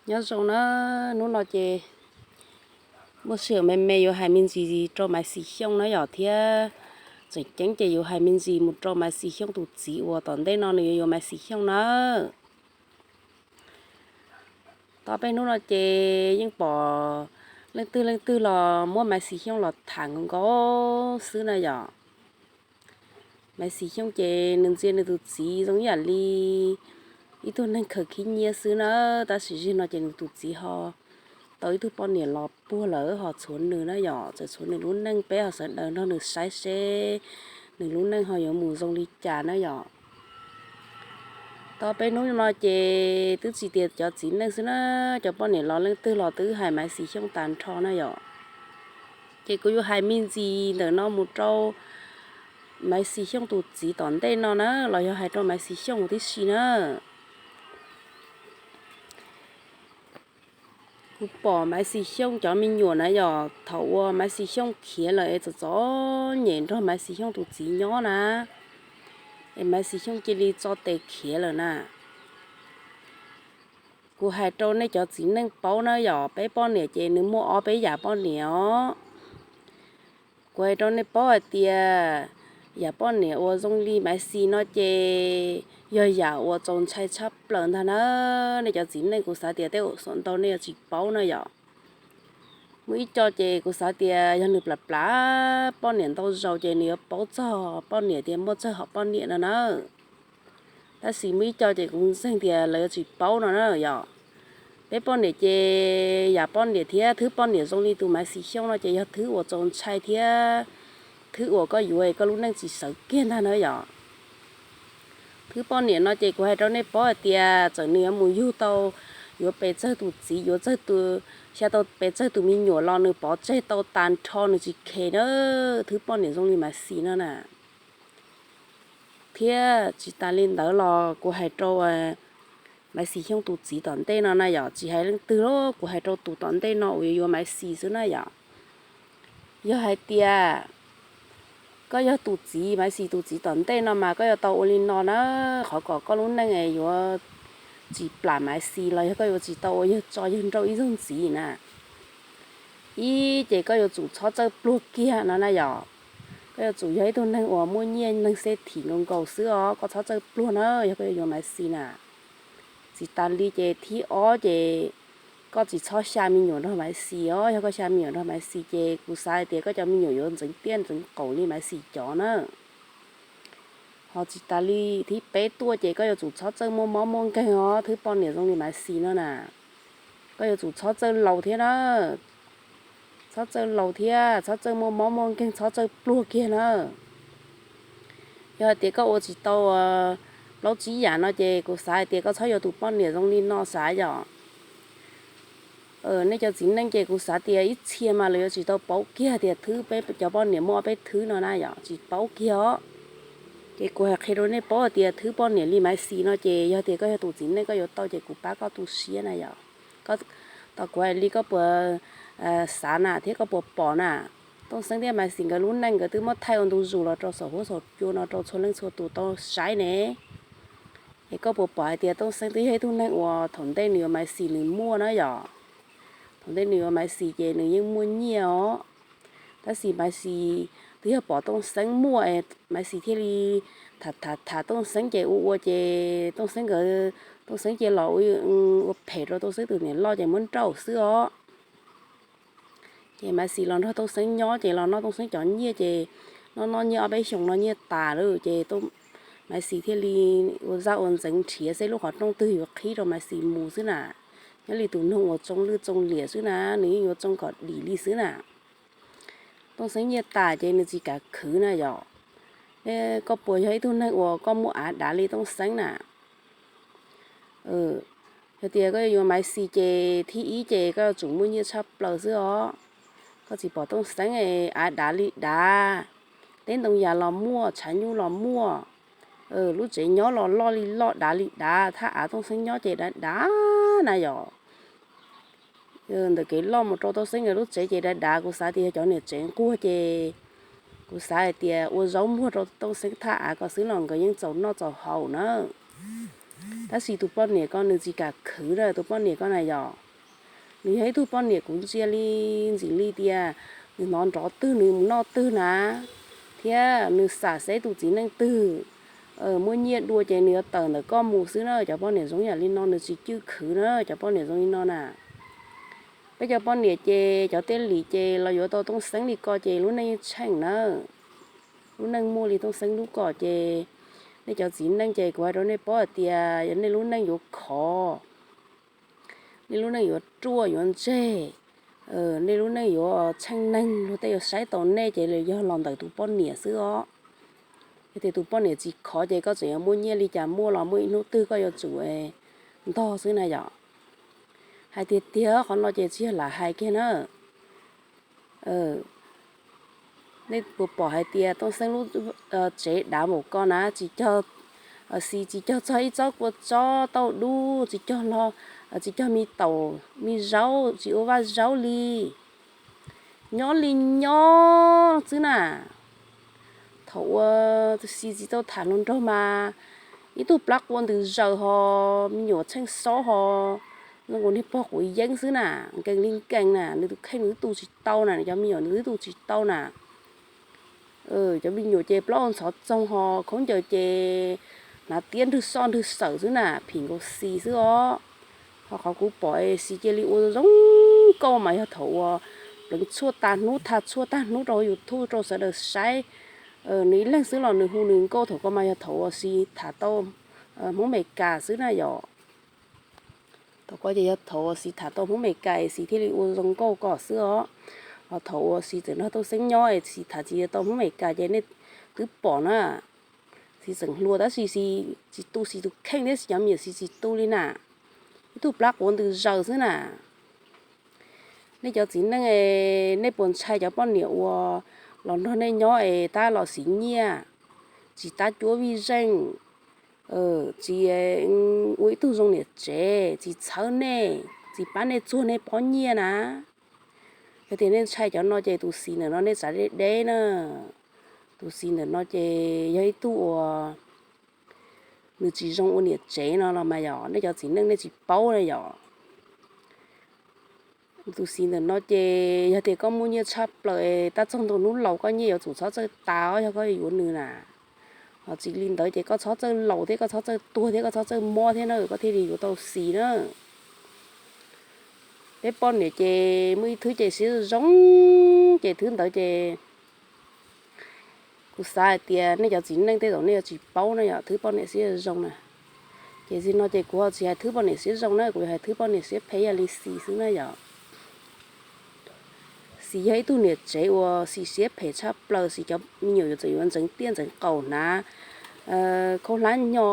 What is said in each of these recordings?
Nyob zoo na, hnub no ces muaj sij hawm me me yuav hais me ntsis rau Maiv Xis Xyooj na yom, thiab tseem ceeb ces yuav hais me ntsis mus rau Maiv Xis Xyooj tus txiv uas tom ntej no nws yuav yuav Maiv Xis Xyooj na. Tau peb hnub no ces yeej pom leej twg leej twg los muab Maiv Xis Xyooj los tham nkaus nkaus xwb na yom. Maiv Xis Xyooj ces nws ntxias nws tus txiv zoo ib yam li ib tug neeg khaws khib nyiab xwb na, tab sis zaum no ces nws tus txiv ho tau ib tug poj niam los puag lawm ho tshuav nws na yom, txawm tshuav nws lub neej, peb ho sawv daws nrog nws saib seb nws lub neej ho yuav mus zoo li cas na yom. Tau peb hnub no ces twb tsis tias cov txiv neej xwb na, cov poj niam los leej twg los twb hais Maiv Xis Xyooj tag nrho na yom. Ces kuv yuav hais me ntsis ntawm no mus rau Maiv Xis Xyooj tus txiv tom ntej no na, los yog hais rau Maiv Xis Xyooj tib si na. Kuv pom Maiv Xis Xyooj cov me nyuam na yom, thaum uas Maiv Xis Xyooj khiav lawm es txom txom nyem nrog Maiv Xis Xyooj tus txiv nyob na, es Maiv Xis Xyooj cia li tso tes khiav lawm na. Kuv hais rau nej cov txiv neej paub na yom, peb poj niam ces nws muaj ob peb yam poj niam os. Kuv hais rau nej paub hais tias yam poj niam uas zoo li Maiv Xis no ces yog yam uas txaus ntshai tshaj plaws ntag na. Nej cov txiv neej, kuv xav tias tej zaum ntau nej yuav tsis paub na yom. Muaj ib co ces kuv xav tias yog nws plam plam poj niam ntau zaus ces nws yuav paub txog poj niam tias muaj tsawg hom poj niam no na. Tab sis muaj ib co ces kuv ntseeg tias lawv yuav tsis paub no na yom. Peb poj niam ces yam poj niam thiab thwb poj niam zoo li tus Maiv Xis Xyooj no ces yog thwb uas txaus ntshai thiab thwb uas koj yuav koj lub neej tsis sawv kiag ntag na yom. Thwb poj niam no ces kuv hais rau nej paub hais tias txawm nws yuav mus yug tau, yuav pes tsawg tus txiv, yuav txawg tus, xya tau pes tsawg tus me nyuam los nws pov tseg tau tag nrho, nws tsis khe na. Thwb poj niam zoo li Maiv Xis no na. Thiab tsis tas li ntawd los kuv hais rau Maiv Xis Xyooj tus txiv tom ntej no na yom, tsis hais leej twg los kuv hais rau tus tom ntej no uas yuav yuav Maiv Xis xwb na yom. Yog hais tias koj yog tus txiv, Maiv Xis tus txiv tom ntej no mas koj yuav tau ua li no na, qhov kom koj lub neej yuav tsis plam Maiv Xis los yog koj yuav tsis tau ua yawg tso yawg nrauj ib zaug ntxiv na. Ib ces koj yuav tsum txhob txawj pluag kiag no na yom. Koj yuav tsum yog ib tug neeg uas muaj nyiaj neeg xeb thim nkaus nkaus xwb os, koj txhob txawj pluag na yog koj yuav yuav Maiv Xis na. Tsis tas li ces thib ob ces koj tsis txhob xya me nyuam nrog Maiv Xis os, yog koj xya me nyuam nrog Maiv Xis ces kuv xav hais tias koj cov me nyuam yuav ntxeev tiaj ntxeev qaus li Maiv Xis cov na. Ho tsis tas li thib peb tuaj ces koj yuav tsum txhob txawj muaj mob muaj nkeeg os, thwb poj niam zoo li Maiv Xis no na. Koj yuav tsum txhob txawj laus thiab na. Txhob txawj laus thiab txhob txawj muaj mob muaj nkeeg, txhob txawj pluag kiag na. Yog hais tias koj ua tsis tau plaub tsib yam no ces kuv xav hais tias koj txhob yuav tus poj niam zoo li no xav yom. Nej cov txiv neej ces kuv xav tias ib txhia mas lawv yuav tsis tau paub kiag tias thwb peb cov poj niam muaj ob peb thwb no na yom, tsis paub kiag os. Ces kuv hais qhia rau nej paub hais tias thwb poj niam li Maiv Xis no ces yog tias koj yog tus txiv neej koj yuav tau ces kuv pab koj tu siab na yom. Tos kuv hais li koj puas xav na thiab koj puas pom na. Tooj Xeeb thiab Maiv Xis nkawd lub neej nkawd twb muab thaij ua ntu zus los rau saum huab saum cua no rau txhua leej txhua tus tau saib ne. Es koj puas pom hais tias Tooj Xeeb twb yog ib tug neeg uas thaum ntej nws yuav Maiv Xis nws muaj na yom. Thaum ntej nws yuav Maiv Xis ces nws yeej muaj nyiaj os. Tab sis Maiv Xis twb yog pom Tooj Xeeb muaj, Maiv Xis thiaj li tham tham tham Tooj Xeeb ces ua ua ces Tooj Xeeb nkawd, Tooj Xeeb cia los ua phem rau Tooj Xeeb tus niam loj ces muab nrauj xwb os. Ces Maiv Xis los nrog Tooj Xeeb nyob ces los noj Tooj Xeeb cov nyiaj ces noj noj nyiaj ob peb xyoos no nyiaj tas lawm ces Maiv Xis thiaj li ua zaj ua ntxeev nrhiav seb lub qhov rooj twg yuav qhib rau Maiv Xis mus xwb na. Nyob li tus noog uas tsoo lwj tsoo liam xwb na, nws yeej yuav tsoo kom dim li xwb na. Tooj Xeeb nyiaj tas ces nws tsis kam khwv na yom. Koj puas yog ib tug neeg uas koj muaj av dav li Tooj Xeeb na? Yog tias koj yuav Maiv Xis ces thib ib ces koj yuav tsum muaj nyiaj tshaj plaws xwb os. Koj tsis pom Tooj Xeeb av dav li dav, teb ntoo yas los muaj, tshav nyuj los muaj, lub tsev nyob los loj li loj dav li dav, thaj av Tooj Xeeb nyob ces dav dav na yom. Ntawm kev loj mus rau Tooj Xeeb nkawd lub tsev ces dav dav, kuv xav tias yog cov niam tsev nquag ces kuv xav hais tias ua zaub muag rau Tooj Xeeb thaj av ko xwb los nkawd yeej txaus noj txaus haus na. Tab sis tus poj niam ko nws tsis kam khwv na, tus poj niam ko na yom. Nws yog ib tug poj niam kuv ntsia li ntxim li tias nws hnov nrov twg nws mus noj twg na, thiab nws xam seb tus txiv neej twg muaj nyiaj dua ces nws yuav tawm ntawm koj mus xwb na. Cov poj niam zoo yam li no nws tsis cwj khwv na, cov poj niam zoo li no na. Peb cov poj niam ces cov tiaj lim ces los yuav tau Tooj Xeeb li ko ces lub neej tsheej na. Lub neej muaj li Tooj Xeeb lub ko ces nej cov txiv neej ces kuv hais rau nej paub hais tias yog nej lub neej yuav khov, nej lub neej yuav ruaj yuav ntseg, nej lub neej yuav tsheej neeg, luag tej yuav saib taus nej ces yog los ntawm tus poj niam xwb os. Yog tias tus poj niam tsis khov ces koj tseem yuav muaj nyiaj li cas muaj los muaj ib hnub twg koj yuav tsum ntog xwb na yom. Hais tiag tiag qhov no ces tsis yog lam hais kiag na. Nej puas pom hais tias Tooj Xeeb lub tsev dav npaum ko na, tsis cog, Xis tsis cog txog ib tsob kua tsob tauj dub, tsis cog lo, tsis cog me taum me zaub, tsis ua vaj zaub li. Nyob li nyob xwb na. Thaum uas Xis tsis tau tham hluas nraug mas ib tug plab qua ntws zaws ho, me nyuam tsheej xob ho, zoo nkaus niag pog quav yeeb xwb na, nkees li nkees na, nws tus kheej nws twb tu tsis tau na, nws cov me nyuam nws twb tu tsis tau na. Cov me nyuam ces plaub hau ntxhov txoog ho, khaub ncaws ces hnav tiab nrwg soj nrwg xawm xwb na, phim nkaus Xis xwb os. Ho qhov kuv pom Xis cia li ua zoo nkauj mas yog thaum uas pleev tshuaj tag hnub, tha tshuaj tag hnub rau YouTube rau sawv daws saib. Nws ib leeg xwb los nws hu nws nkauj thaum ko mas yog thaum uas Xis tham tau Hmoob Meskas xwb na yom. Thaum ko ces yog thaum uas Xis tham tau Hmoob Meskas es Xis thiaj li ua zoo nkauj kom xwb os. Ho thaum uas Xis tseem nrog Tooj Xeeb nyob es Xis tham tsis tau Hmoob Meskas ces nej twb pom na. Xis tseem hluas tab sis Xis tsis tu Xis tus kheej thiab Xis cov me nyuam Xis tsis tu li na. Ib tug plab quav ntws zaws xwb na. Nej cov txiv neej, nej puas ntshai cov poj niam uas los nrog nej nyob es tab los siv nyiaj, tsis tab cuab vij zeej, tsis ua ib tug zoo niam tsev, tsis txhawb nej, tsis pab nej txuag nej pob nyiaj na? Yog tias nej ntshai cov no ces tus Xis ntawm no nej txav deb deb na. Tus Xis ntawm no ces yog ib tug uas nws tsis zoo ua niam tsev no los mas yom, nej cov txiv neej nej tsis paub na yom. Tus Xis ntawm no ces yog tias koj muaj nyiaj tshaj plaws es tab txog ntua hnub laus koj nyiaj yuav tsum txhob txawj tas os yog koj yuav nws na. Ho tsis li ntawd ces koj txhob txawj laus thiab koj txhob txawj tuag thiab koj txhob txawj mob thiab na koj thiaj li yuav tau Xis na. Peb poj niam ces muaj ib thwb ces siab zoo, ces thwb ntawd ces kuv xav hais tias nej cov txiv neej tej zaum nej yuav tsis paub na yom, thwb poj niam siab zoo na. Ces zim no ces kuv ho tsis hais thwb poj niam siab zoo na, kuv yuav hais thwb poj niam siab phem yog li Xis xwb na yom. Xis yog ib tug niam tsev uas Xis siab phem tshaj plaws, Xis cov me nyuam yuav txawm yuav ntxeev tiaj ntxeev qaum hnav khaub hlab nyo,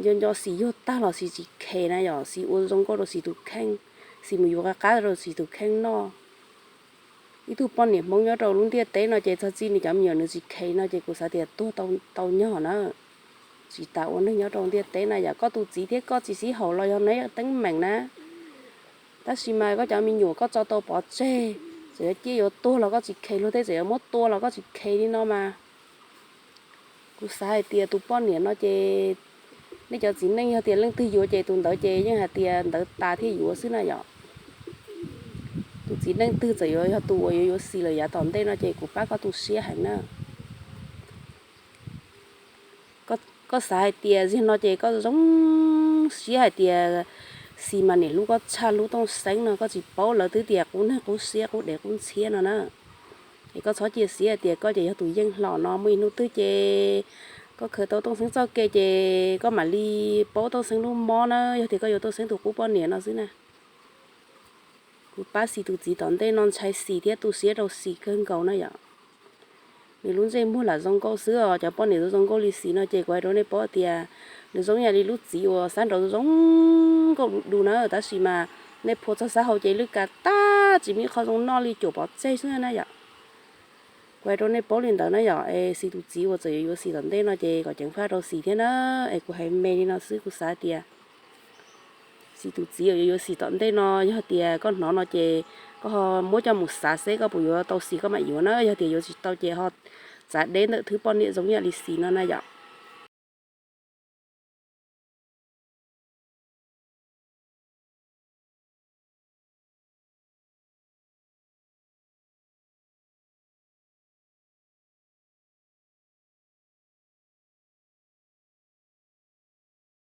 nco nco Xis yuag tag los Xis tsis khes na yom, Xis ua zoo nkauj rau Xis tus kheej, Xis mus yuav qab qab rau Xis tus kheej noj. Ib tug poj niam Hmoob nyob rau lub ntiaj teb no ces txog txij nws cov me nyuam nws tsis khes no ces kuv xav tias tuag tau nyog na. Tsis tas ua neeg nyob rau ntiaj teb na yom, koj tus txiv thiab koj tsis sib haum los yog neb teeb meem na. Tab sis mas koj cov me nyuam koj tso tau pov tseg, txawm yuav ciaj yuav tuag los koj tsis khes, luag tej txawm yuav muab tua los koj tsis khes li no mas. Kuv xav hais tias tus poj niam no ces nej cov txiv neej yog tias leej twg yuav ces tus ntawd ces yeej hais tias ntawd tas thiaj yuav xwb na yom. Tus txiv neej twg txawm yuav yog tus uas yuav yuav Xis lawm yav tom ntej no ces kuv pab koj tu siab heev na. Koj xav hais tias zim no ces koj zoo siab hais tias Xis mas niam hlub koj tshaj hlub Tooj Xeeb no, koj tsis paub lawv twb tias qub neeg qub siab qub dev qub ntxhiab no na. Es koj txhob cia siab hais tias koj ces yog tus yeej hlo no, muaj ib hnub twg ces koj khaws tau Tooj Xeeb txoj kev ces koj mam li paub Tooj Xeeb lub mob na, yog tias koj yuav Tooj Xeeb tus qub poj niam no xwb na. Kuv pab Xis tus txiv tom ntej no ntshai Xis thiab tu siab rau Xis kawg nkaus na yom. Nws lub ntsej muag lam zoo nkauj xwb os, cov poj niam zoo zoo nkauj li Xis no ces kuv hais rau nej paub tias nws zoo yam li lub txiv uas xab nraud zoo nkauj du du na, tab sis mas nej phua txog xab hau ces lwj kav tag tsis muaj ib qho zoo noj li, cuam pov tseg xwb na yom. Kuv hais rau nej paub li ntawd na yom, es Xis tus txiv uas txawm yuav yuav Xis tom ntej no ces kom ceev faj rau Xis thiab na, es kuv hais me li no xwb kuv xav tias Xis tus txiv uas yuav yuav Xis tom ntej no yog tias koj hnov no ces koj ho muab coj mus xav seb koj puas yuav tau Xis koj mam yuav na, yog tias yuav tsis tau ces ho txav deb ntawm thwb poj niam zoo yam li Xis no na yom.